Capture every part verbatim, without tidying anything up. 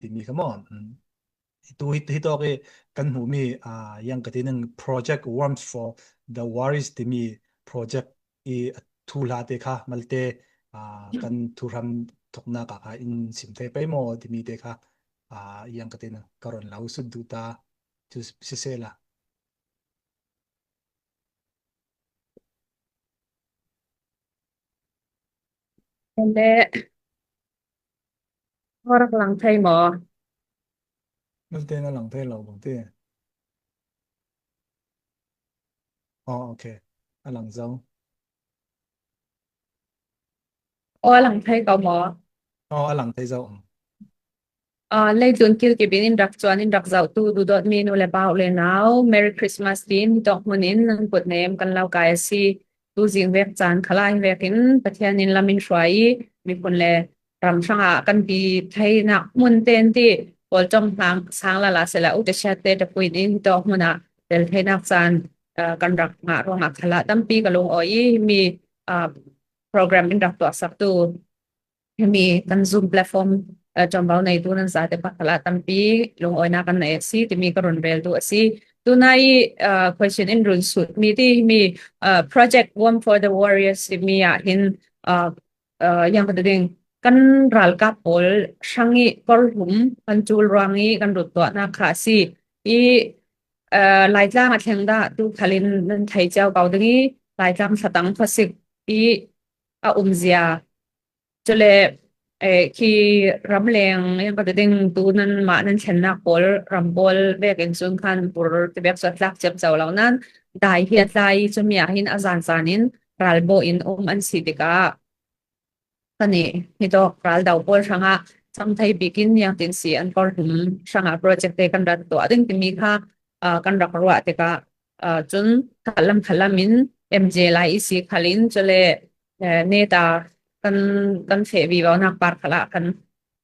timi kha maw. Tu hi, hi tawk i kan hmuhmi, a, yang ka ti ning Project Warmth for the Warriors timi project i a thu hla te kha malte, a, kan thu hram thokna ka kha in sim thei pei maw timi te kha, a, yang ka ti ning ka ron lau sut duh ta tu sisela. Ele, horak lang thei maw? Malte na lang thei lo bang te. Oh, okay. A lang zo. Oh, a lang thei ko maw? Oh, a lang thei zo. Ah, leitlun kilkip in in rak chuan in rak zauh tu duhdawt mi nu le bau le nau, Merry Christmas tiin hi tawk hmun in nan kut nem kan lo kai a si. Tu zing vek chan khalai vekin Pathian in lam in hruai i, miphun le ram hrangah kan ti theinak hmun te an ti, Paul Chawng Hlang sang lala sela u te hriat te te puin in hi tawk hmunah tel theinak chan, ah, kan rak ngah ruangah khalah tampi ka lungawi i, mi, ah, program in rak tuahsak tu hemi kan Zoom platform, eh, ṭawmbau neitu nan zate pakhat ah tampi lungawina kan nei a si timi ka run rel duh a si. Tuna i, eh, question in run sut mi ti hemi, eh, Project Warmth for the Warriors hemi ah hin, eh, eh, yang ka ti ding kan ralkap pawl hrang i kawrhlum kan tul ruang i kan rut tuahna kha a si. I, eh, Laitlang a thleng dah tu khalin nan thei ciau kau ding i Laitlang thlatang khawsik i a umzia. Chule, eh, khi ramleng, yang ka ti ding tu nan mah nan thlennak pawl, ram pawl vekin chun khan pur ti bek chu a tlak cem chau lo nan, dai hi a tlai chu mi ah hin a zan zan in ral bawh in um an si tikah ka nih hi tawk ral dau pawl hrangah chang thei bikin yang tin si an kawrhlum hrangah project te kan rat tuah ding timi kha, ah, kan rak ruah tikah, ah, chun khalam khalam in M J lai i si khalin chule, eh, neta kan, kan feh vivo nak par khalah kan,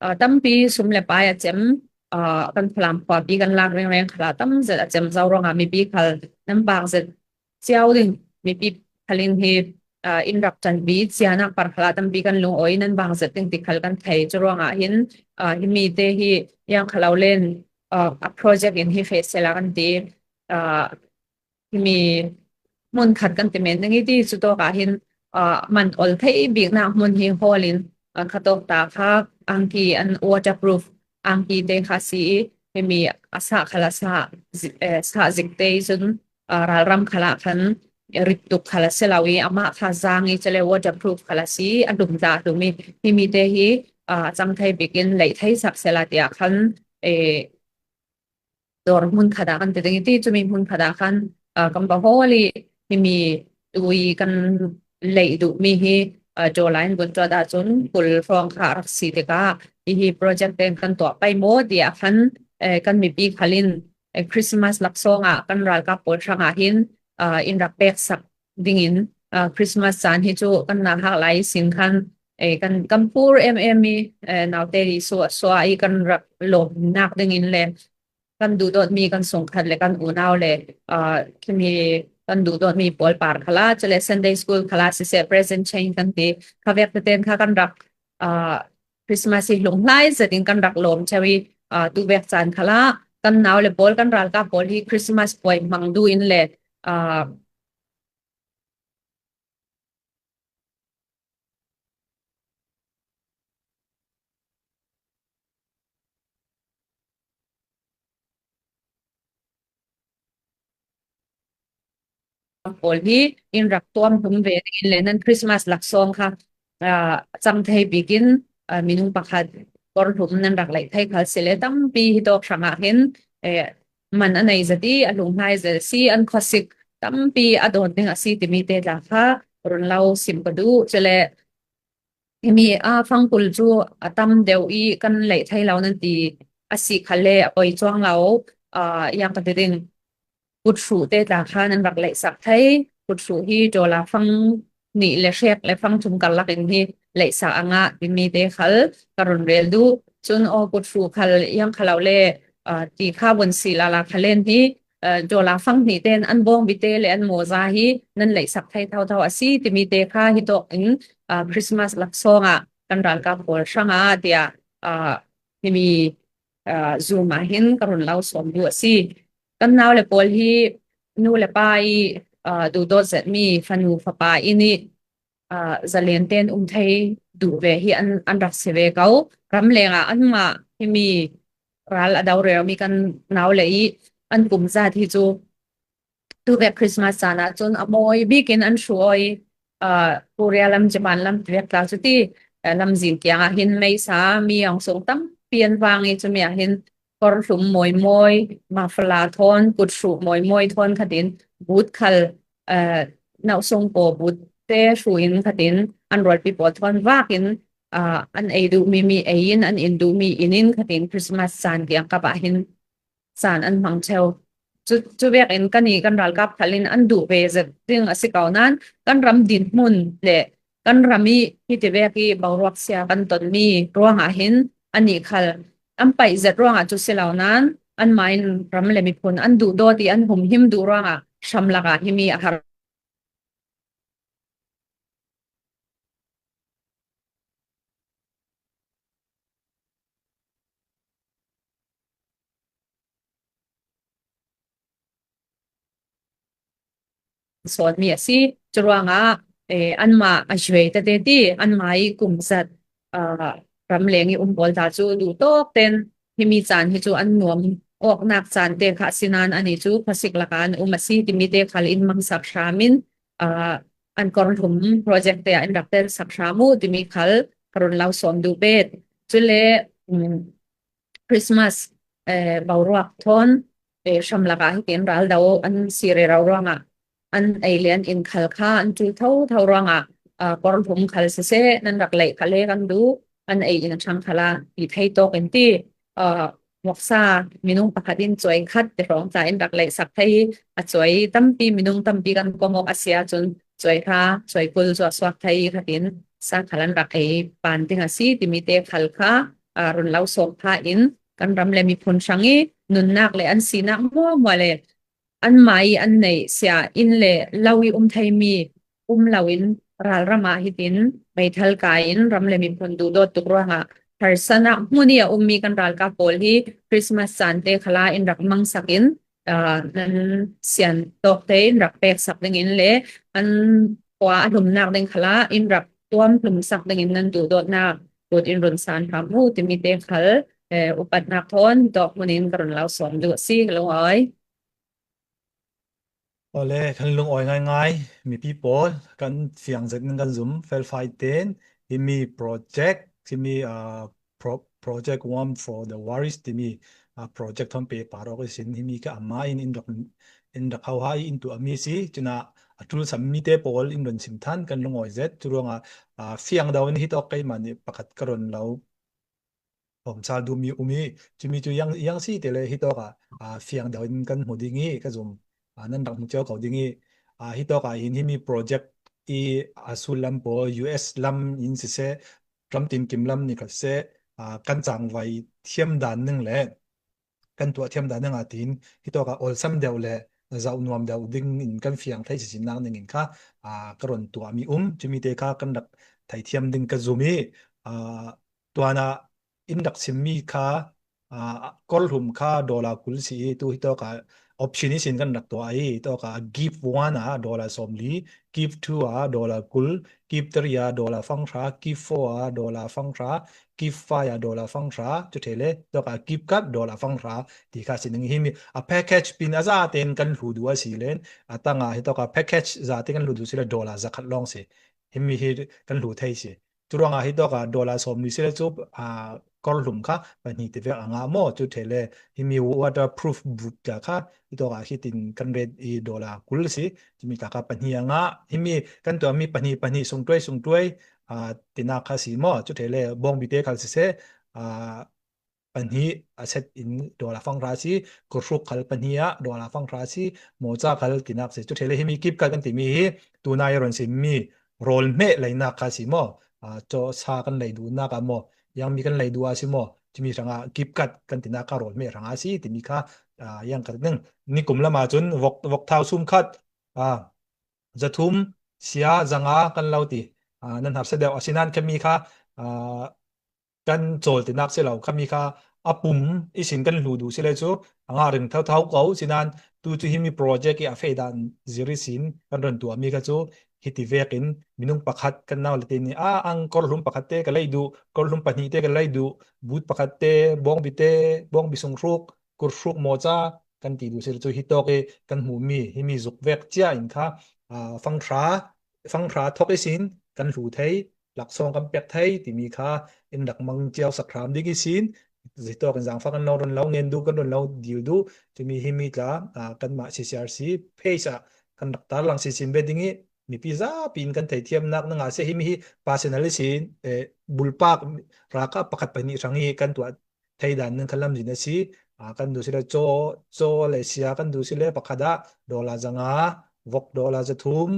ah, tampi sum le pai a cem, ah, kan Falam khuapi kan lak reng reng khalah tam zet a cem zo ruangah mipi khal nan bak zet ciau ding mipi khalin hi, ah, in rak ṭanpi cianak par khalah tampi kan lungawi nan bak zet ding ti khal kan thei chu ruangah hin, ah, himi te hi yang kha lo len, ah, a project in hi feh sela kan ti, ah, himi hmun khat kan ti men ding i ti chu tawkah hin, ah, man awl thei biknak hmun hi hawl in, ah, kha tawk ta kha angki an waterproof angki te kha si i himi a sah khala sah zi-, eh, sah zik te i chun, ah, ralram khalah khan rit tuk khala si lo i amah kha zang i chule waterproof khala si a dum ta dum i himi te hi, ah, chang thei bikin leih thei sak sela tiah khan, eh, dawr hmun khatah kan ti ding i ti chumi hmun khatah khan, ah, kan va hawl i himi tui kan leih duh mi hi, ah, July in bun tuat ah chun kul hrawng kha rak si tikah i hi project te kan tuah pai maw tiah khan, eh, kan mipi khalin, eh, Christmas laksawngah kan ralkap pawl hrangah hin, ah, in rak peksak dingin, ah, Christmas caan hi cu kan nauhak lai sin khan, eh, kan, kan phur em em i, eh, naute i suah, suah i kan rak lawmnak dingin le kan duhdawtmi kan sungkhat le kan unau le, ah, khimi kan duhdawtmi pawl par khala, cule Sunday school khala siseh, present change kan ti kha vek teten kha kan rak, ah, Christmas hi hlunghlai zetin kan rak lawm cheu i, ah, tu vek caan khala kan nau le pawl kan ralkap pawl hi Christmas puai hmang duh in le, ah, pawl hi in rak tuam tum ve dingin le nan Christmas laksawng kha, ah, cang thei bikin, ah, minung pakhat kawrhlum nan rak leih thei khal si le tampi hi tawk hrangah hin, eh, man a nei zet i a hlunghlai zet si an khuasik tampi a dawn ding a si timi te tla kha run lo sim ka duh. Cule himi a fangkul cu a tam deuh i kan leih thei lo nan ti a si khal le a poi cuang lo, ah, yang ka ti ding kutruh te tla kha nan rak leihsak thei. Kutruh hi dollar fang nih le hrek le fang thum karlak in hi leihsak a ngah timi te khal ka run rel duh. Cun aw kutruh khal yang kha lo le, ah, ti kha vun si lala kha len hi, ah, dollar fang hnih ten an bawngbi te le an mawza hi nan leihsak thei thotho a si timi te kha hi tawk in, ah, Christmas laksawng ah kan ralkap pawl hrangah tiah, ah, himi aa, Zoom ah hin ka run lo sawm duh a si. Kan nau le pawl hi nu le pa i, aa, duhdawt zet mi fanu fapa i nih, aa, zalen ten um thei duh ve hi an, an rak si ve ko. Ramleng ah anmah himi ral a do rero mi kan nau le i an kum zat hi cu tuvek Christmas caan ah cun a mawi bik in an hruai, aa, Korea lam, Japan lam tivek tla cu ti, aa, lamzin kiang ah hin meisa mi aung sung tampi an vang i cumi ah hin kawrhlum mawi mawi, mafala thawn, kut hruh mawi mawi thawn khatin, but khal, aa, nauh sung paw but te hru in khatin, an rualpi pawl thawn vak in, aa, an ei duh mi mi ei in, an in duh mi in in khatin Christmas caan kiang kap ah hin caan an hmang cheu. Cu, cu vek in kan i kan ralkap khal in an duh ve zet ding a si ko nain kan ram dinhmun le kan ram i hiti vek i boruak sia kan ton mi ruangah hin anih khal an paih zet ruangah cu si lo nain anmah in ram le miphun an duhdawt i an humhim duh ruangah hram lakah himi a har sawn mi a si. Curuangah, eh, anmah a zuai tete ti, anmah i kum zat, ah, ramleng i um pawl ta cu duhtawk ten himi caan hi cu an nuam awknak caan te kha a si nain anih cu khawsik lakah an um a si timi te khal in mangsak hram in, ah, an kawrhlum project te ah in rak telsak hram uh timi khal ka run lo sawm duh bet. Cule, um, Christmas, eh, boruak thawn, eh, hram lakah hitin ral do an si rero ruangah an ei le an in khal kha an ṭul thotho ruangah, ah, kawrhlum khal siseh, nan rak leih khal le kan duh, an ei in a ṭhang khal ah i thei tawk in ti, ah, voksa minung pakhat in cuai khat ti hrawng tla in rak leihsak thei i a cuai tampi, minung tampi kan kom awk a si ahcun cuai hra, cuai kul cu a suak thei i khatin sa khal an rak ei pan ding a si timi te khal kha, aa, run lo sawm phah in kan ram le miphun hrang i nunnak le an sinak hmuahhmuah le anmah i an neih sia inn le lo i um theimi um lo in ralram ah hitin meithal kai in ram le miphun duhdawt tuk ruangah harsanak hmun i a ummi kan ralkap pawl hi Christmas caan te khal ah in rak mangsak in, aa, nan sian tawk te in rak peksak ding in le an khua a hlumnak ding khal ah in rak tuam hlumsak ding in nan duhdawtnak lut in run san hram uh timi te khal, eh, upatnak thawn tawk hmun in ka run lo sawm duh a si, ka lungawi. Awle, kan lungawi ngaingai, mipi pawl, kan fiang zet in kan zum, felfai ten, himi project, himi, ah, pro-, Project Warm for the Worries timi, ah, project thawn pehpar awk ihsin, himi kha amah in in rak, in rak hauha i in tuahmi si, cun a ṭulsam mi te pawl in run sim than kan lungawi zet, cu ruangah, ah, fiang do in hi tawk keimah nih pakhat ka run lo, hawm sal duhmi um i, cumi cu yang, yang si te le hi tawk ah, aa, fiang do in kan hmu ding i, ka zum, aa, nan rak hmu cio ko ding i, aa, hi tawk ah hin himi project i a sullam pawl U S lam in siseh, ram tinkim lam nih khat siseh, aa, kan cangvai thiam dan ning le kan tuah thiam dan ning ah tiin hi tawk ah awlsam deuh le zauh nuam deuh ding in kan fiang thei sisinnak ning in kha, aa, ka run tuahmi um, cumi te kha kan rak theithiam ding ka zum i, aa, tuanah in rak simmi kha, aa, kawrhlum kha dollar kul si i, tu hi tawk ah option ihsin kan rak tuah i, hi tawk ah gift one ah dollar sawmli, gift two ah dollar kul, gift three ah dollar fanghra, gift four ah dollar fanghra, gift five ah dollar fanghra, cu ṭhe le, tawk ah gift card dollar fanghra ti kha si ning himi a package pin a za tein kan hlu duh a si len, a tang ah hi tawk ah package za tein kan hlu duh si le dollar zakhat lawng si. Himi hi kan hlu thei si. Cu ruangah hi tawk ah dollar sawmli si le cu, aa, kawrhlum kha pahnih ti vek a ngah maw? Cu ṭhe le himi waterproof boot kha hi tawk ah hitin kan rate i dollar kul si. Cumi kha pahnih a ngah. Himi kan tuahmi pahnih, pahnih sungṭuai, sungṭuai, aa, tinak kha si maw? Cu ṭhe le bawngbi te khal siseh, aa, pahnih a set in dollar fanghra si, kawrhruk khal pahnih ah dollar fanghra si, mawca khal tinak si. Cu ṭhe le himi gift card kan timi hi tunai a run simmi rawl hmeh leinak kha si maw? Aa, cawsa kan lei duhnak ah maw? Yang mi kan lei duh ah si maw? Cumi hrangah gift card kan tinak kha rawl hmeh hrangah si timi kha, aa, yang ka ning. Nikum lam ah cun vok, vok thau sum khat, aa, zathum, sia, zanga kan lo ti. Aa, nan harsa deuh a si nain khami kha, aa, kan cawl tinak si lo, khami kha, a pum ihsin kan hlu duh sile chu a ngah ring thauthau ko. Sinan tu chu himi project i a fei dan zir ihsin kan ron tuah mi kha chu hiti vekin minung pakhat kan nau le te ni a ang kawrhlum pakhat te ka lei duh, kawrhlum pahnih te ka lei duh, but pakhat te, bawngbi te, bawngbi sunghruk, kurhruk mawca kan ti duh sile chu hitawk i kan hmu mi himi zuk vek cia in kha, a, fanghra, fanghra thawk ihsin kan hlu thei, laksawng kan pek thei timi kha in rak mang ciau sak hram ding ihsin, zitawk in zangfak kan lo ron lo ngen duh, kan ron lo dil duh timi himi tla, a, kanmah C C R C page ah kan rak tarlang sisin ve ding i mipi zapi in kan theithiam nak na ngah se himi hi personal ihsin, eh, bulpak raka pakhat pahnih hrang i kan tuah thei dan nan kha lamzin a si. A, kan duh sile chaw, chaw le sia kan duh sile pakhat ah dollar za nga, vok dollar za thum,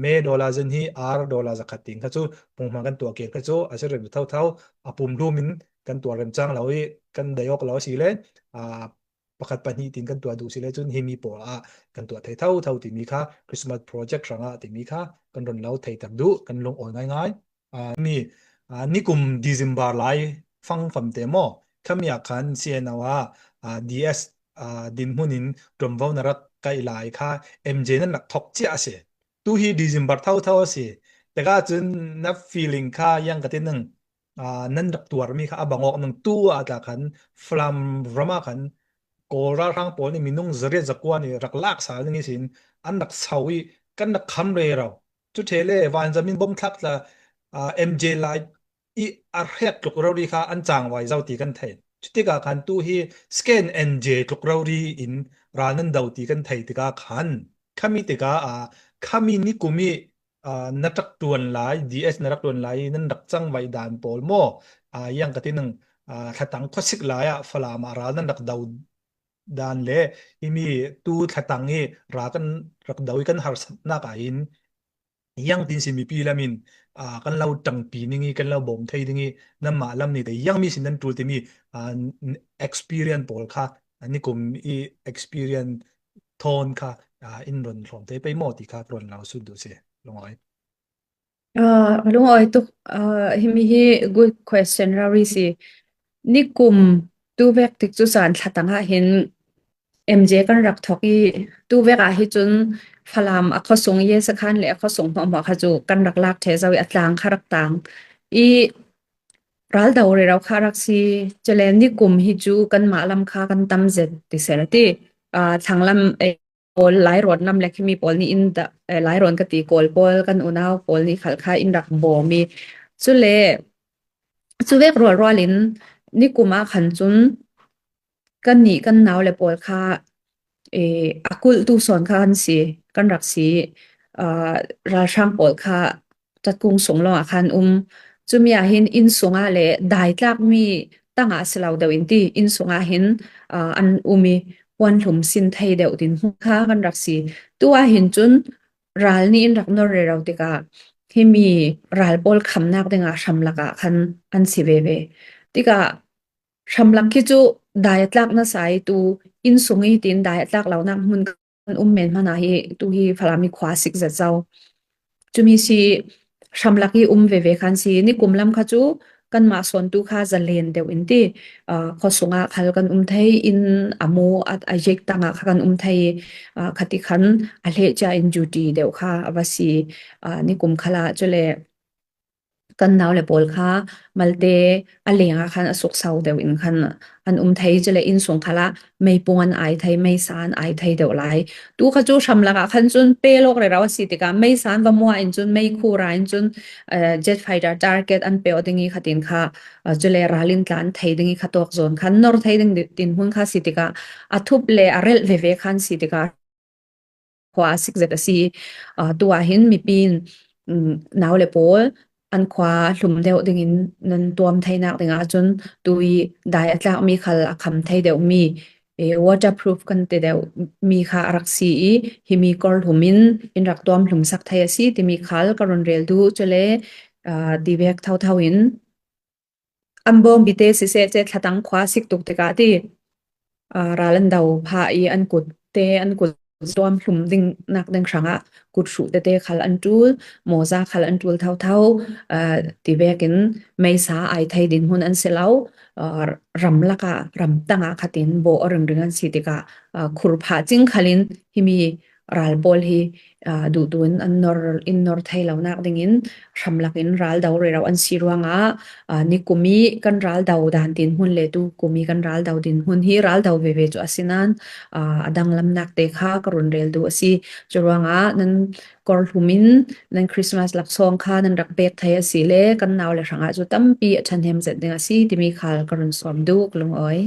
me dollar za hnih, ar dollar za khat ting kha chu punghma kan tuah kir kha chu a si rem thauthau, a pum hlumin kan tuah remchang lo i kan dai awk lo a sile, a, pakhat pahnih tin kan tuah duh sile chun himi pawl ah kan tuah thei thauthau timi kha Christmas project hrangah timi kha kan ron lo thei tak duh, kan lungawi ngaingai. A, mi, a, nikum December lai fang famte maw? Khami ah khan C N O a, a, D S, a, dinhmun in ṭuanvo na rak kaih lai kha M J nan rak thawk ciah a si. Tu hi December thauthau a si. Teka chun na feeling kha iang ka ti nang, a, nan rak tuar mi kha a bang awk nang tu a tla khan Falam ram ah khan Kawl ralhrang pawl ni minung zariat zakua ni rak lak sa ding ihsin an rak sau i kan rak kham rero. Chu ṭhe le vanzamin bom thlak tla, a, M J lai i a hrek tluk rori kha an changvai zo ti kan thei. Chutikah khan tu hi scan N J tluk rori in ral nan do ti kan thei tikah khan khami tikah, a, khami nikum i, a, na rak ṭuan lai, D S na rak ṭuan lai i nan rak changvai dan pawl maw? A, iang ka ti nang, a, thlatang khuasik lai ah Falam ah ral nan rak do dan le himi tu thlatang i ral kan rak do i kan harsatnak ah hin iang tin si mipi lamin, a, kan lo ṭangpi ning i kan lo bawm thei ding i nanmah lam ni te iang mi sin nan ṭul timi, a, n-, experience pawl kha, a, nikum i experience thawn kha, a, in ron hlawm thei pei maw ti kha ron lo sut duh si lungawi. A, lungawi tuk, a, himi hi good question rori si. Nikum tu vek tik chu chan thlatang ah hin M J kan rak thawk i tu vek ah hi chun Falam a khuasung i sakhan le a khuasung hmuahhmuah kha chu kan rak lak ṭhe zo i a tlang kha rak tang i ral do rero kha rak si. Chule nikum hi chu kanmah lam kha kan tam zet ti sel ti, a, thlang lam, eh, pawl, Lairawn lam le khimi pawl ni in da, eh, Lairawn ka ti, Kawl pawl kan unau pawl ni khal kha in rak bawm i. Chule chu vek rualrual in nikum ah khan chun kan nih kan nau le pawl kha, eh, a kulhtu sawn kha kan si, kan rak si, ah, ralhrang pawl kha tatkung sung lawng ah khan um. Chumi ah hin inn sung ah le daitlak mi tang ah si lo deuh in ti, inn sung ah hin, ah, an um i puan hlum sin thei deuh din hmun kha kan rak si. Tu ah hin chun ral ni in rak nor rero tikah himi ral pawl khamnak dingah hramlak ah khan an si veve. Tikah hramlak khi chu dai a tlak nasa i tu inn sung i tin dai a tlak lonak hmun kan um men hmana hi tu hi Falam i khua sik zet zo. Chumi si hramlak i um veve khan si nikum lam kha chu kanmah sawn tu kha zalen deuh in ti, ah, khuasung ah khal kan um thei in a mu a, a yek tang ah kha kan um thei, ah, khati khan a hleh cia in duty deuh kha a va si, ah, nikum khal ah chule kan nau le pawl kha malte a leng ah khan a suk sau deuh in khan an um thei chule inn sung khal ah meipung an ai thei, meisa an ai thei deuh lai. Tu kha chu hramlak ah khan chun pelawk rero a si tikah meisa an va muah in chun meikhu ra in chun, eh, jet fighter target an peuh ding i khatin kha, eh, chule ral in tlan thei ding i kha tawk zawn khan nor thei ding di-, din hmun kha si tikah a thup le a relh veve khan si tikah khua a sik zet a si. Ah, tu ah hin mipi in, um, nau le pawl an khua hlum deuh dingin nan tuam theinak dingah chun tu i dai a tlak mi khal a kham thei deuh mi, eh, waterproof kan ti deuh mi kha a rak si i himi kawr hlum in in rak tuam hlum sak thei a si timi khal ka run rel duh chule, ah, ti vek thauthau in an bawngbi te siseh che thlatang khua sik tuk tikah ti, ah, ral an do phah i an kut te, an kut tuam hlum ding nak ding hrangah kut hruh tete khal an ṭul, mawza khal an ṭul thauthau, ah, ti vekin meisa ai thei din hmun an si lo. aa, ramlak ah, ramtang ah khatin bawh a ringring an si tikah, aa, khur phah cing khalin himi ral pawl hi, aa, duhtu in an nor, in nor thei lo nak dingin hramlak in ral do rero an si ruangah, aa, nikum i kan ral do dan dinhmun le tukum i kan ral do dinhmun hi ral do veve cu a si nain, aa, a danglamnak te kha ka run rel duh a si. Cu ruangah nan kawrhlum in nan Christmas laksawng kha nan rak pek thei a si le kan nau le hrangah cu tampi a ṭhahnem zet ding a si timi khal ka run sawm duh, lungawi.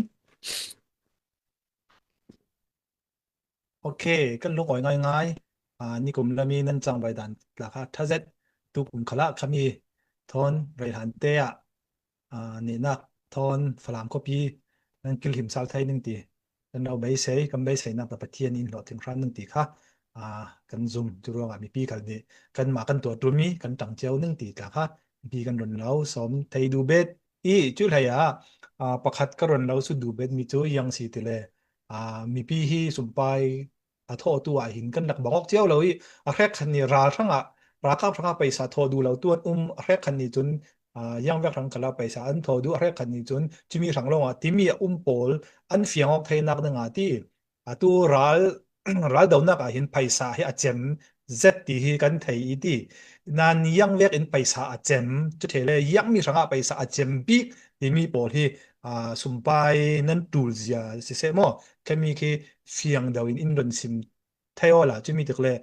Ok, kan lungawi ngaingai. Aa, nikum lam i nan cangvai dan tla kha ṭha zet. Tukum khalah khami thawn rei hlan te ah, aa, nehnak thawn Falam khuapi nan kilhim sal thei ning ti kan lo beisei, kan beiseinak tla Pathian in hlawhtling hram ning ti kha, aa, kan zum. Cu ruangah mipi khal nih kanmah kan tuah ṭum i kan ṭang cio ning ti tla kha mipi kan run lo sawm thei duh bet i cu hlei ah, aa, pakhat ka run lo sut duh bet mi cu ziang si ti le, aa, mipi hi sumpai a thawhtu ah hin kan rak bang awk cio lo i a hrekkhat nih ral hrangah, ralkap hrangah paisa thawh duh lo tu an um, a hrekkhat nih cun, aa, ziangvek hrang khalah paisa an thawh duh, a hrekkhat nih cun cumi hrang lawngah timi a um pawl an fiang awk theinak dingah ti. Atu ral, ral donak ah hin paisa hi a cem zet ti hi kan thei i ti. Nan ziangvek in paisa a cem, cu ṭhe le ziangmi hrangah paisa a cem bik timi pawl hi, aa, sumpai nan ṭul zia siseh maw? Khami khi fiang deuh in in run sim thei awla, cumi tik le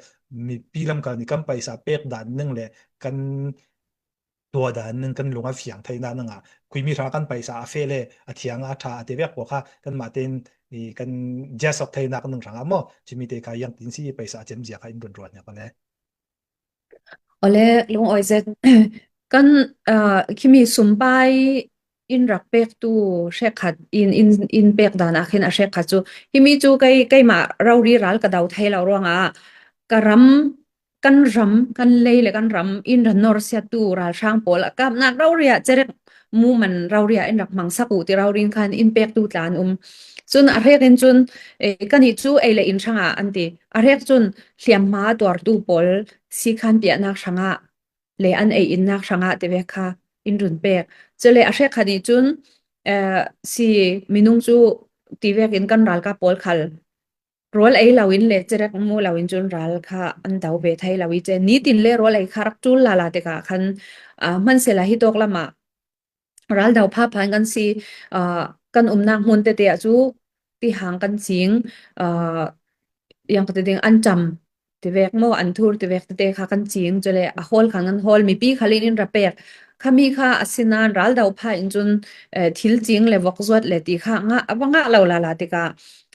mipi lamkal nih kan paisa pek dan ning le kan tuah dan ning kan lung a fiang theinak ning ah, khuimi hrang kan paisa a feh le a thiang a ṭha a ti vek pawl kha kanmah tein i kan ziasak theinak ning hrangah maw, cumi te kha ziang tin si i paisa a cem zia kha in run ruat nia ka le. Awle, lungawi zet. Kan, aa, khimi sumpai in rak pektu hrekkhat in, in, in pek dan ah khin a hrekkhat cu, himi cu kei, keimah rori ral ka do thei lo ruangah ka ram, kan ram, kan lei le kan ram in ra nor siattu ralhrang pawl a kapnak rori ah cerek mu man rori ah in rak hmangsak uh ti rori in khan in pektu tla an um. Cun a hrek in cun, eh, kan ih cu ei le in hrangah an ti. A hrek cun hliamhma tuartu pawl si khan piahnak hrangah le an ei innak hrangah tivek kha in run pek. Cule a hrekkhat nih cun, eh, si minung cu tivek in kan ralkap pawl khal rawl ei lo in le cerek mu lo in cun ral kha an do ve thei lo i ce. Nitin le rawl ei kha rak ṭul lala tikah khan, aa, hmansehla hi tawk lamah ral do phapha in kan si, aa, kan umnak hmun tete ah cu tihang kan cing, aa, ziang ka ti ding, an ṭam tivek maw, an thur tivek tete kha kan cing, cule a hawl khan kan hawl, mipi khal in in ra pek. Khami kha a si nain ral do phah in cun, eh, thil cing le vok zuat le ti kha ngah, a va ngah lo lala tikah,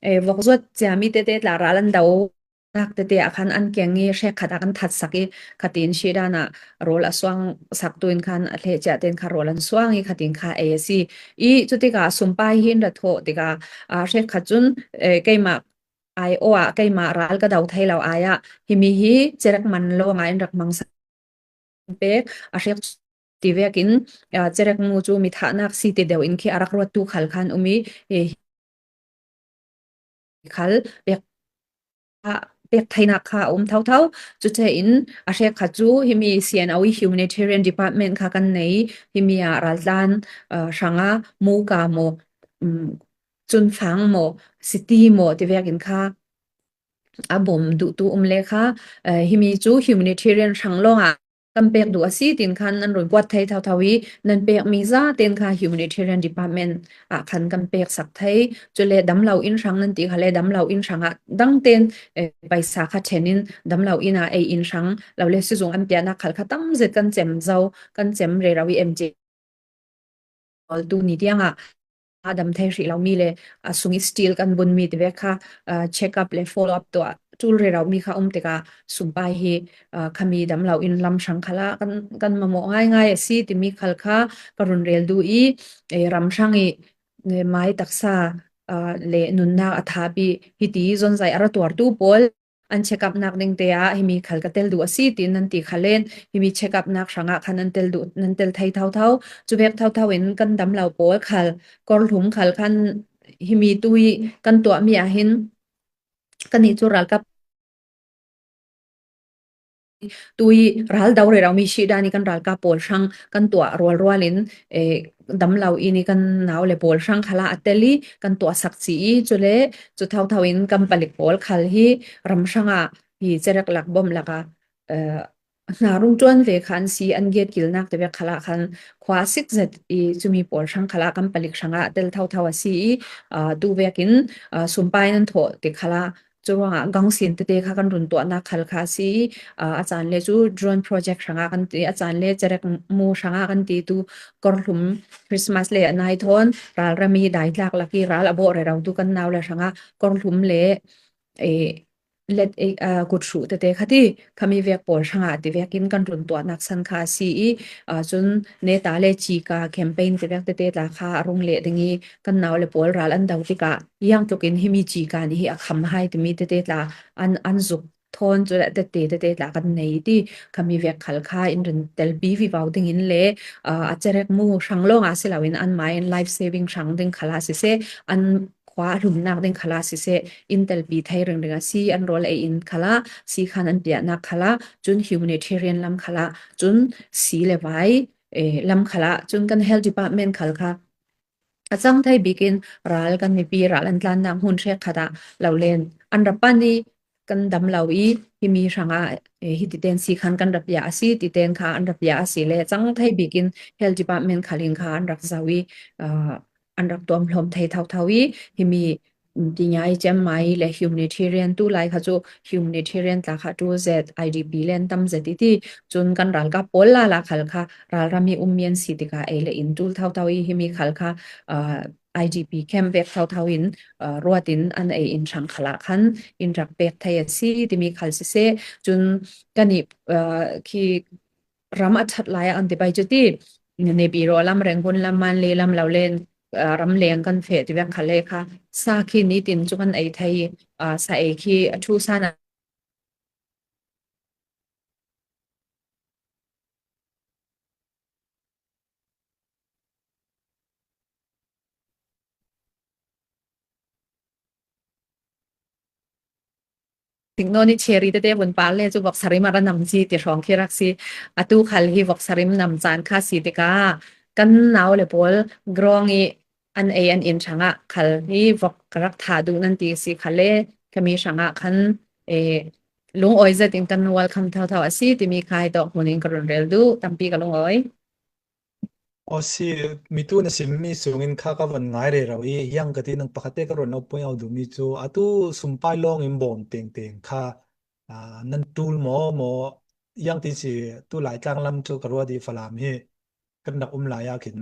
eh, vok zuat ciami tete tla ral an do nak tete ah khan an keng i hrekkhat ah kan thatsak i khatin hri dan ah rawl a suang saktu in khan a hleh ciah tein kha rawl an suang i khatin kha ei a si. I cutikah sumpai hi in ra thawh tikah, aa, hrekkhat cun, eh, keimah ai aw ah keimah ral ka do thei lo ai ah himi hi cerek man lawngah in rak hmangsa pek a hrek ti vekin, aa, cerek mu cu mi thahnak si ti deuh in khi a rak ruattu khal khan um i, eh, khal pek, pek theinak kha a um thotho. Cucaah in a hrekkhat cu himi C N O i humanitarian department kha kan nei, himi ah raltlan, aa, hrangah muka maw, um, cunfang maw, city maw ti vekin kha a bawm duhtu um le kha, eh, himi cu humanitarian hrang lawngah kan pek duh a si, tin khan nan run kuat thei thotho i, nan pekmi zaten kha humanitarian department ah khan kan pek sak thei. Cule damlo inn hrang nan ti kha le damlo inn hrangah dangten, eh, paisa kha ṭhen in damlo inn ah ei inn hrang lo le sizung an piahnak khal kha tam zet kan cem zo, kan cem rero i M J tu ni tiangah a dam thei hrih lomi le a sung i steel kan bunmi tivek kha, aa, check up le follow up tuah ṭul rero mi kha um tikah sumpai hi, aa, khami damlo inn lam hrang khalah kan, kan mamawh ngaingai a si timi khal kha ka run rel duh i, eh, ram hrang i, eh, mai taksa, aa, le nunnak a thap i hiti zonzai a ra tuartu pawl an check up nak ding te ah himi khal ka tel duh a si, tin nan ti kha len himi check up nak hrangah khan nan tel duh, nan tel thei thotho. Cu vek thotho in kan damlo pawl khal, kawrhlum khal khan himi tu i kan tuahmi ah hin kan nih cu ralkap tui ral do rero mi si dan i kan ralkap pawl hrang kan tuah rualrual in, eh, damlo i ni kan nau le pawl hrang khala a tel i kan tuahsak ci i, cule cu thauthau in kan palik pawl khal hi ram hranga hi cerek lak bawm laka, eh, hna rung ṭuan ve khan si an giat kilnak te vek khalah khan khua sik zet i cumi pawl hrang khalah kan palik hrangah tel thauthau a si i, aa, tu vekin, aa, sumpai nan thawh ti khalah cu ruangah gangsin tete kha kan run tuahnak khal kha a si i, aa, a caan le cu drone project hrangah kan ti, a caan le cerek mu hrangah kan ti tu Kawrhlum Christmas le a nai thawn ralram i daitlak lak i ral a bawh rero tu kan nau le hrangah Kawrhlum le, eh, let, eh, ah, kut hruh tete kha ti khami vek pawl hrangah ti vekin kan run tuahnak san kha a si i, ah, cun neta le cika campaign ti vek tete tla kha a rung leh ding i kan nau le pawl ral an do tikah iang tlukin himi cika nih hi a kham hai timi tete tla an, an zuk thawn cu le tete tete tla kan nei ti khami vek khal kha in run telpi vivo ding in le, ah, a cerek mu hrang lawngah si loin an mai in life saving hrang ding khalah siseh, an khua a hlumnak ding khalah siseh, in telpi thei ringring a si, an rawl ei in khalah, si khan an piahnak khalah, cun humanitarian lam khalah, cun si le vai, eh, lam khalah, cun kan health department khal kha a cang thei bikin ral kan mipi ral an tlannak hmun hrekkhat ah lo len an rak pan i kan dam lo i himi hrangah, eh, hiti ten si khan kan rak piah a si, ti ten kha an rak piah a si le cang thei bikin health department khal in kha an rak zau i, ah, an rak tuamhlawm thei thauthau i himi, mm, ti ngai ciammai le humanitarian tu lai kha cu humanitarian tla kha ṭul zet, I D P le an tam zet i ti cun kan ralkap pawl lala khal kha ralram i ummi an si tikah ei le in ṭul thauthau i himi khal kha, ah, I D P camp vek thauthau in, ah, ruat in an ei in hrang khalah khan in rak pek thei a si timi khal siseh. Cun kan i, ah, khi ram a ṭhat lai ah an ti pai cu ti, Naypyidaw lam, Rangoon lam, Mandalay lam lo len, ah, ram leng kan feh ti vek kha le kha sa khi nitin cu kan ei thei i, ah, sa ei khi a ṭhu san a Tiknawn i Cherry tete vun pal le cu voksarim a ra nam ci ti hrawng khi rak si. Atu khal hi voksarim nam caan kha si tikah kan nau le pawl grawng i an ei an in hrangah khal hi vok ka rak thah duh nan ti si khal le khami hrangah khan, eh, lungawi zet in kan welcome thauthau a si timi kha hi tawk hmun in ka run rel duh, tampi ka lungawi. Aw si, mitu na simmi sungin kha ka von ngai rero i, hiang ka ti nang pakhat te ka run lo point out duhmi cu, atu sumpai lawng in bawm tengteng kha, aa, nan ṭul maw, maw, hiang tin si, tu Laitlang lam cu ka ruat i Falam hi kan rak um lai ah khin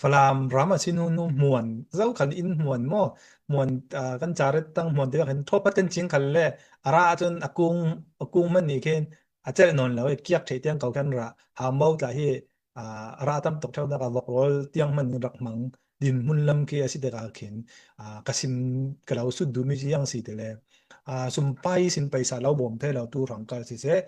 Falam ram a si hnu hnu hmuan, zoh khan in hmuan maw, hmuan, aa, kan caret tang hmuan tiang khin thawpat kan cing khan le, a rah ahcun a kung, a kung hmanh nih khin a celh nawn lo i kiak ṭheh tiang ko kan rah, hau maw tla hi, aa, a rah tam tuk ṭheunak a vok rawl tiang hmanh rak hmang dinhmun lam khi a si tikah khin, aa, ka sim ka lo sut duhmi cu ziang si ti le, aa, sumpai sin paisa lo bawm thei lo tu hrang kal siseh,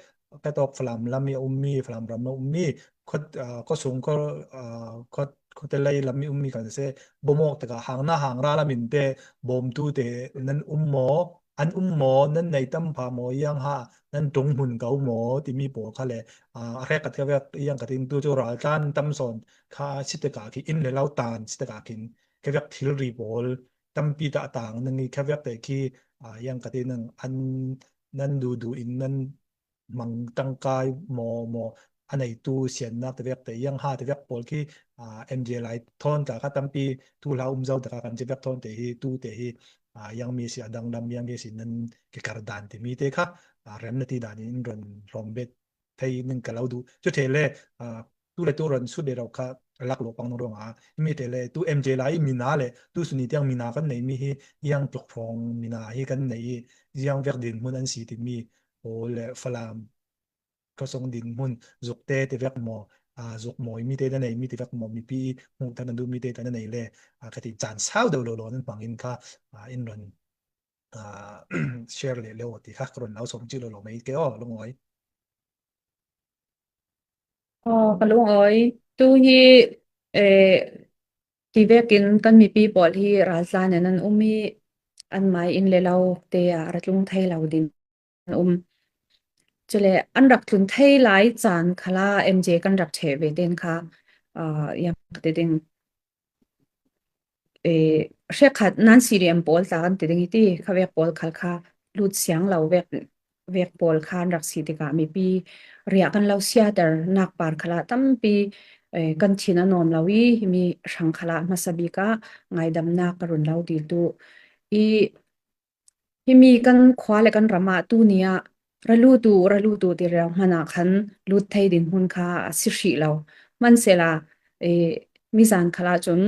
ka tawk Falam lam i a ummi, Falam ram a ummi, khuat, aa, khuasung, khua, aa, khua, khuatelei lam i ummi kal siseh, bawmawk tikah hang na hang ra lam in te bawmtu te nan um maw, an um maw, nan nei tam pha maw, iang ha nan ṭung hmun ko maw timi pawl kha le, aa, a hrek khat ka vek iang ka tin tu cu raltlan tam sawn kha si tikah khi in le lo tan si tikah khin ka vek thilri pawl tampi tah tang nang i ka vek te khi, aa, iang ka tin nang an nan duhduh in nan hmang tangkai maw, maw a neitu siannak te vek te iang ha te vek pawl khi, aa, M J lai thawn tla kha tampi tu hla um zo te kha kan ci vek thawn te hi tu te hi, aa, iang mi si a dang lam iang mi si nan kikar dan timi te kha, aa, remna ti dan in run hlawm bet thei ning ka lo duh. Cu ṭhe le, aa, tu le tu run sut le rau kha a lak lo pang ruangah, himi ṭhe le tu M J lai i mina le tu suni tiang mina kan nei mi hi, iang tluk hrawng mina hi kan nei i, ziang vek dinhmun an si timi, aw le Falam khuasung dinhmun zuk te ti vek maw, aa, zuk mawi mi te na nei mi ti vek maw, mipi hmuh tak na duh mi te ta na nei le, aa, ka ti caan sau deuh lo lo nan hmang in kha, aa, in run, aa, share le lo ti kha ka run lo sawm ci lo lo mai ke aw, lungawi. Aw, ka lungawi. Tu hi, eh, ti vekin kan mipi pawl hi raltlan in an um i an mai in le lo te ah ra tlung thei lo din an um. Chule an rak tlun thei lai caan khala M J kan rak ṭheh ve ten kha, aa, yang te ding, eh, hrekkhat nan C D M pawl tla kan ti ding i ti, kha vek pawl khal kha lut siang lo vek, vek pawl kha an rak si tikah mipi riah kan lo siater nak par khala tampi, eh, kan thin a nuam lo i, himi hrang khala hmasa bik ah ngaidamnak ka run lo dil tu i, himi kan khua le kan ram ah tuni ah ra lut u, ra lut u ti rero hmanh ah khan lut thei ding hmun kha a si hrih lo. Hmansehla, eh, mizan khal ah cun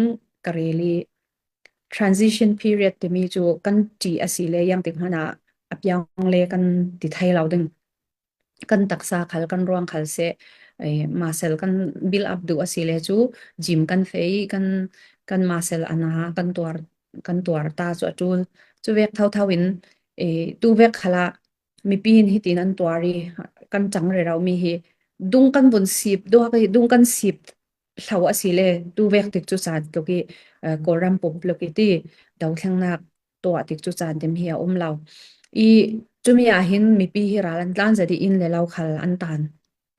ka rel i transition period timi cu kan ṭih a si le, iangtik hmanh ah a piang le kan ti thei lo ding. Kan taksa khal, kan ruang khal seh, eh, muscle kan build up duh a si le cu gym kan feh i kan, kan muscle a na, kan tuar, kan tuar ta cu a ṭul. Cu vek thotho in, eh, tu vek khal ah mipi in hitin an tuar i kan ṭang rero mi hi dung kan vun sip duak i dung kan sip hlo a si le tu vek tik cu caan tluk i, eh, Kawlram pump luk i ti dothlengnak tuah tik cu caan tim hi a um lo. I cumi ah hin mipi hi ral an tlan zat i inn le lo khal an tan.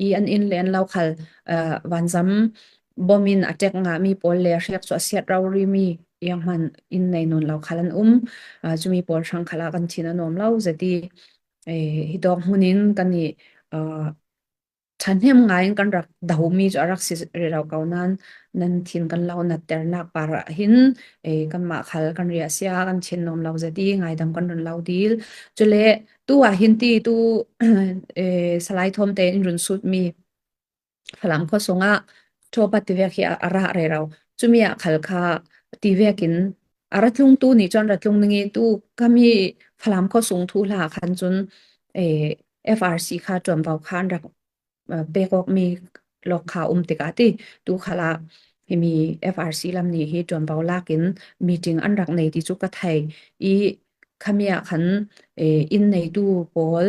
I an inn le an lo khal, eh, vanzam bom in a ṭek ngah mi pawl le hriak cu a siat rori mi iang hman inn nei nawn lo khal an um. Ah, cumi pawl hrang khal ah kan thin a nuam lo zat i, eh, hi tawk hmun in kan i, ah, ṭhahnem ngai in kan rak do mi cu a rak si rero ko nain nan thin kan lo natternak par ah hin, eh, kanmah khal kan riahsia kan thin nuam lo zat i ngaidam kan run lo dil. Cule tu ah hin ti tu, eh, Salai Thawm te in run sut mi Falam khua sungah Ṭhawpat tivek hi a, a rah rero. Cumi ah khal kha tivek in a ra tlung tu nih cun ra tlung ding i tu kami Falam khua sung thuhla khan cun, eh, F R C kha ṭuanvo kha an rak, eh, pek awk mi lawk kha um tikah ti tu khal ah himi F R C lam nih hi ṭuanvo lak in meeting an rak nei ti cu ka thei i khami ah khan, eh, inn neitu pawl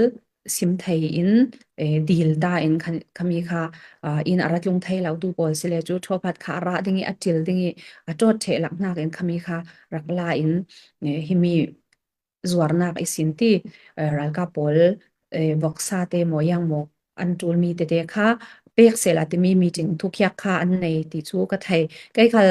sim thei in, eh, dil ta in khan, khami kha, ah, inn a ra tlung thei lo tu pawl si le cu Ṭhawpat kha a rah ding i a ṭil ding i a ṭawt ṭheh lak hnak in khami kha rak la in, eh, himi zuarnak i sin ti, eh, ralkap pawl, eh, voksa te maw iang maw an ṭul mi tete kha pek sehla timi meeting thukhiak kha an nei ti cu ka thei. Kei khal,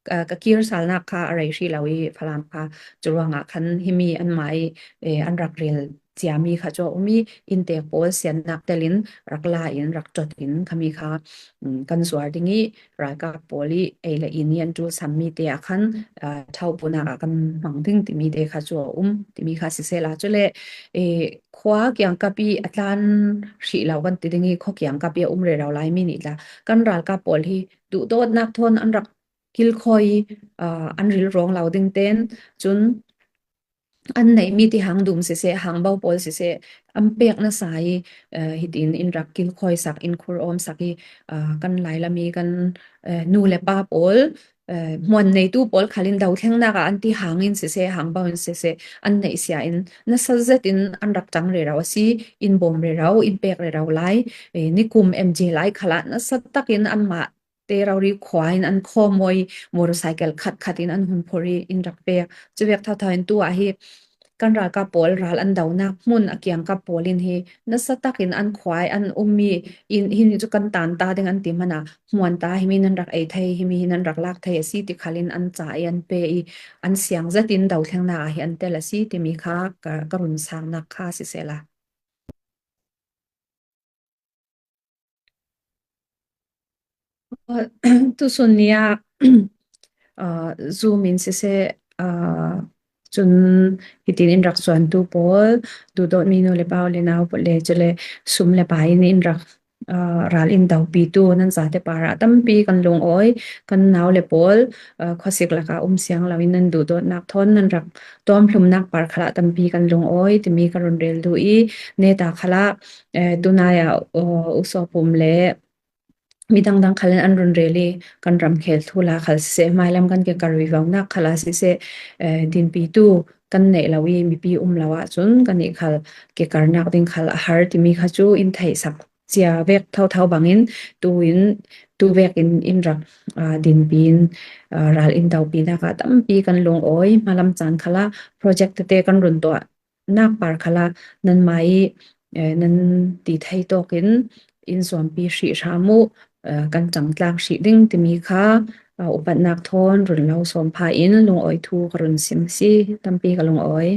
ka, ka kir salnak kha a rei hrih lo i Falam kha cu ruangah khan himi anmah i, eh, an rak rel ciami kha cu a um i inntek pawl siannak tel in rak la in rak ṭot in khami kha, mm, kan zuar ding i ralkap pawl i ei le in i an ṭul sam mi te ah khan, ah, ṭhauhpunak ah kan hmang ding timi te kha cu a um timi kha sisehla cule, eh, khua kiangkap i a tlan hrih lo kan ti ding i khua kiangkap i a um rero lai mi nih tla kan ralkap pawl hi duhdawtnak thawn an rak kilkhawi, aa, an rilrawng lo ding ten cun an neih mi ti hang dum siseh, hang bo pawl siseh, an pek nasa i, aa, hitin in rak kilkhawi sak, in khur awm sak i, aa, kan Lailam i kan, aa, nu le pa pawl, aa, hmuan neitu pawl khal in dothlengnak ah an ti hang in siseh, hang bo in siseh, an neih sia in nasa zet in an rak ṭang rero a si, in bawm rero, in pek rero lai, ee, nikum M J lai khal ah nasa tak in anmah te rori khua in an khawm i motorcycle khat khat in an hun phurh i in rak pek. Cuvek thotho in tu ah hi kan ralkap pawl ral an donak hmun a kiangkap pawl in hi nasa tak in an khua i an um i in, hi nih cu kan tan ta ding an ti hmanh ah hmuan ta, himi nan rak ei thei, himi hi nan rak lak thei a si ti khal in an ca i an pe i an siang zat in dothlengnak ah hi an tel a si timi kha ka, ka run sangnak kha sisehla. Tusun ni ah, aa, Zoom in siseh, aa, cun hitin in rak suantu pawl, duhdawtmi nu le pa, u le nau pawl le cule sum le pai in in rak, aa, ral in dopitu nan zate parah tampi kan lungawi, kan nau le pawl, aa, khuasik lakah um siang lo in nan duhdawtnak thawn nan rak tuamhlumnak par khalah tampi kan lungawi timi ka run rel duh i, neta khalah, eh, tunai ah, aw, u Sawpum le mi dangdang khal in an run rel i kan ramkhel thuhla khal siseh, hmailam kan ke ka ruivonak khalah siseh, eh, dinpitu kan neih lo i mipi um lo ahcun kan i khal ke karnak ding khal a har timi kha cu in theihsak cia vek thotho bangin tu in, tu vek in in rak, aa, dinpi in, aa, ral in dopinak ah tampi kan lungawi. Hmalam caan khalah project tete kan run tuah nak par khalah nanmah i, eh, nan ti thei tawkin in zuampi hrih hram uh, eh, kan ṭangtlak hrih ding timi kha, eh, upatnak thawn run lo sawm pha in lungawi thu ka run sim si, tampi ka lungawi.